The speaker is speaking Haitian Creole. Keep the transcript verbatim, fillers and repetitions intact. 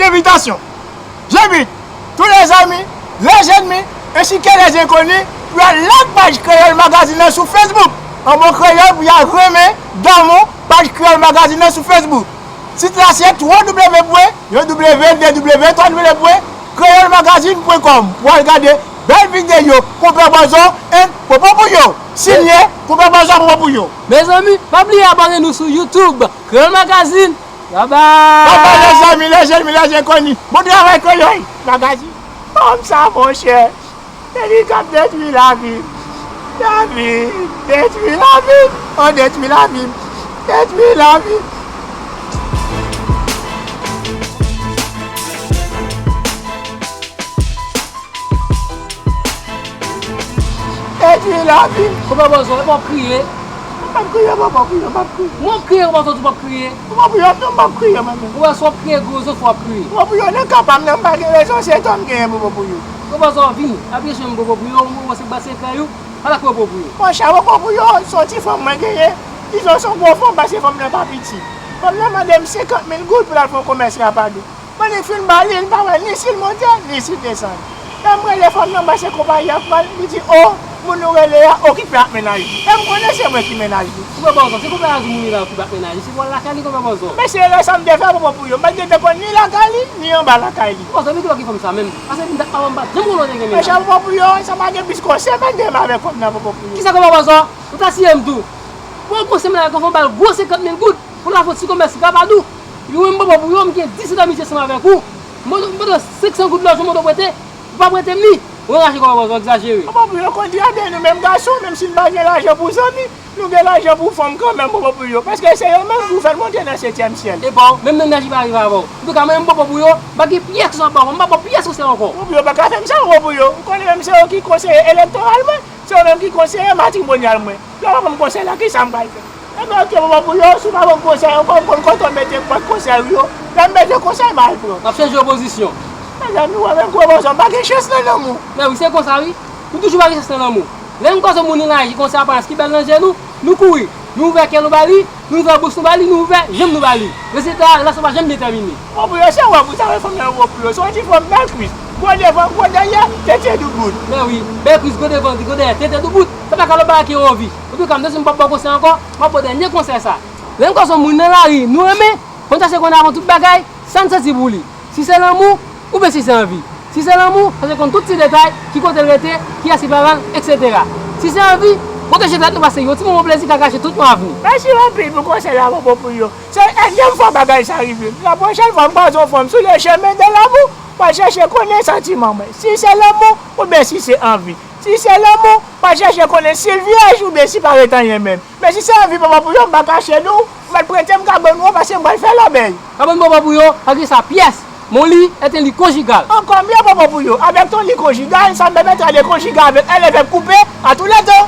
Envitasyon. J'invite tous les amis, les ennemis, ainsi que les inconnus pou y al like paj Kreyòl Magazine nan sou Facebook. An bon kreyòl pou y al renmen, damou paj Kreyòl Magazine nan sou Facebook. Sit la se w w w pwen w w w pwen kreyòl magazine pwen kòm pou w al gade bèl videyo Konpè Bòzò and Popo Pouyo. Sinye Konpè Bòzò, Popo Pouyo. Mezanmi, pa bliye abòne nou sou YouTube, Kreyòl Magazine. Babay! Babay, lèzanmi, lèzanmi, lèzenkoni. Bon travay, Kreyòl Magazine. Fanm sa, monchè. Se li k ap detwi lavi m. Lavi m, detwi lavi m. Oh, detwi lavi m. Detwi lavi m. Detwi lavi m. Konpè Bòzò, epa w ap kriye? M p ap kriye, Popo Pouyo, m p ap kriye. Mwen w ap kriye, Konpè Bòzò, w ap kriye? Popo Pouyo, non, m p ap kriye, mwen menm. Ou wè, si w ap kriye gwo zo, fò w ap kriye. Popo Pouyo, nan ka pa m nan, m pa gen rezon, se tò m genyen, Popo Pouyo. Konpè Bòzò, vini, apiye sou mwen, Popo Pouyo, ou wè se bat se kay ou, ala Popo Pouyo. Monchè, Popo Pouyo, se yon ti fanm mwen genyen, dizon se yon gwo fanm, paske fanm nan pa piti. Fanm nan mande m senkant mil goud pou l al fè yon komès Rapadou. Mwen li fin ba li, li pa wè ni si l monte, ni si l desann. Lè m rele fanm nan, m wè se konpayi ap pran l, li di, o, moun nou rele a okipe ak mennaj li. E m konnen se mwen ki mennaj li. Konpè Bòzò, se konpè a di moun li la okipe ak mennaj li, se pou al lakay li, Konpè Bòzò. Men se erè sa m te fè, Popo Pouyo. M pa t gentan konn ni lakay li, ni anba lakay li. Bòzò, men ki lòt ki fanm sa menm? Paske m dat papa m pa t janm konnen w te gen mennaj. Monchè, Popo Pouyo, sa pa gen plis konsè, men de m avèk fanm nan, Popo Pouyo. Kisa, Konpè Bòzò? Ou ta siye m tou. Bon, konsè m la, konpè, m ba l gwo senkant mil goud. Pou l al fè yon ti komès Rapadou. Epi mwen, m Popo Pouyo, m gen disèt an amitye ansanm avèk ou. M ba w, m ba w senk san goud lòjman, m ba w prete. Ou pa prete m li. Ou anraje, Konpè Bòzò, w egzajere. Popo Pouyo, kontrè de nou menm gason, menm si n pa gen lajan pou zanmi, nou gen lajan pou fanm kanmenm, Popo Pouyo. Paske se yo menm ki pou fè n monte nan setyèm syèl. Epa w, menm mennaj li pa rive avè w. Antouka, mwen, m Popo Pouyo, m pa gen pyès konsèy m ap ba w, m pa ba w pyès konsèy ankò. Popo Pouyo pa ka fè m sa, Popo Pouyo. Ou konnen menm se yo ki konseye elektoral mwen. Se yo menm ki konseye matrimonyal mwen. Lè w pa ban m konsèy la, kisa m pral fè? Ebyen, oke, Popo Pouyo, si w pa ban m konsèy ankò, m konn kote w mete bwat konsèy ou yo. Lè m bezwen konsèy, m al pran. W ap chanje opozisyon. Mezanmi, ou wè menm Konpè Bòzò, m pa gen chans nan lanmou. Men wi, se konsa wi. Nou toujou pa gen chans nan lanmou. Lè nou kwazè moun nan lari konsa, aparans ki bèl nan je nou, nou kouri. Nou ouvè kè nou ba li, nou ouvè bouch nou ba li, nou ouvè janm nou ba li. Rezilta a, relasyon pa janm byen tèmine. Popo Pouyo, se wè pou sa wè fanm nan, Popo Pouyo. Se yon ti fanm bèl kwis, gwo devan, gwo dèyè, tete doubout. Men wi, bèl kwis, gwo devan, gwo dèyè, tete doubout. Se pa kalòt bagay ki anvi. Antouka, m te di m p ap ba w konsèy ankò, m ap ba w dènye konsèy sa. Lè n kwazè yon moun nan lari, nou renmen, fò n chache konn avan tout bagay, sa n santi pou li. Si se lanmou, oubyen si se anvi. Si se lanmou, chache konn tout ti detay, ki kote l rete, kiyès ki paran l, etsetera. Si se anvi, pwoteje tèt nou paske yon ti moman plezi ka kache tout yon avni. Mèsi anpil pou konsèy la, Popo Pouyo. Se ennyèm fwa bagay sa rive m. Lapwochèn fwa m kwazè yon fanm sou le chemen de lanmou, m pral chèche konnen santiman mwen. Si se lanmou, oubyen si se anvi. Si se lanmou, m pral chèche konnen si l vyèj oubyen si pa ret anyen menm. Men si se anvi, Popo Pouyo, m pa kache nou, ou mèt prete m kabann ou an paske m pral fè lòbèy. Kabann Popo Pouyo, pa gen sa pyès. Mon lit est un lit conjugal. Ankò mye, Popo Pouyo, avèk ton lit conjugal, sa m pèmèt rale konjige avèk L, vèb koupe, à tous les temps.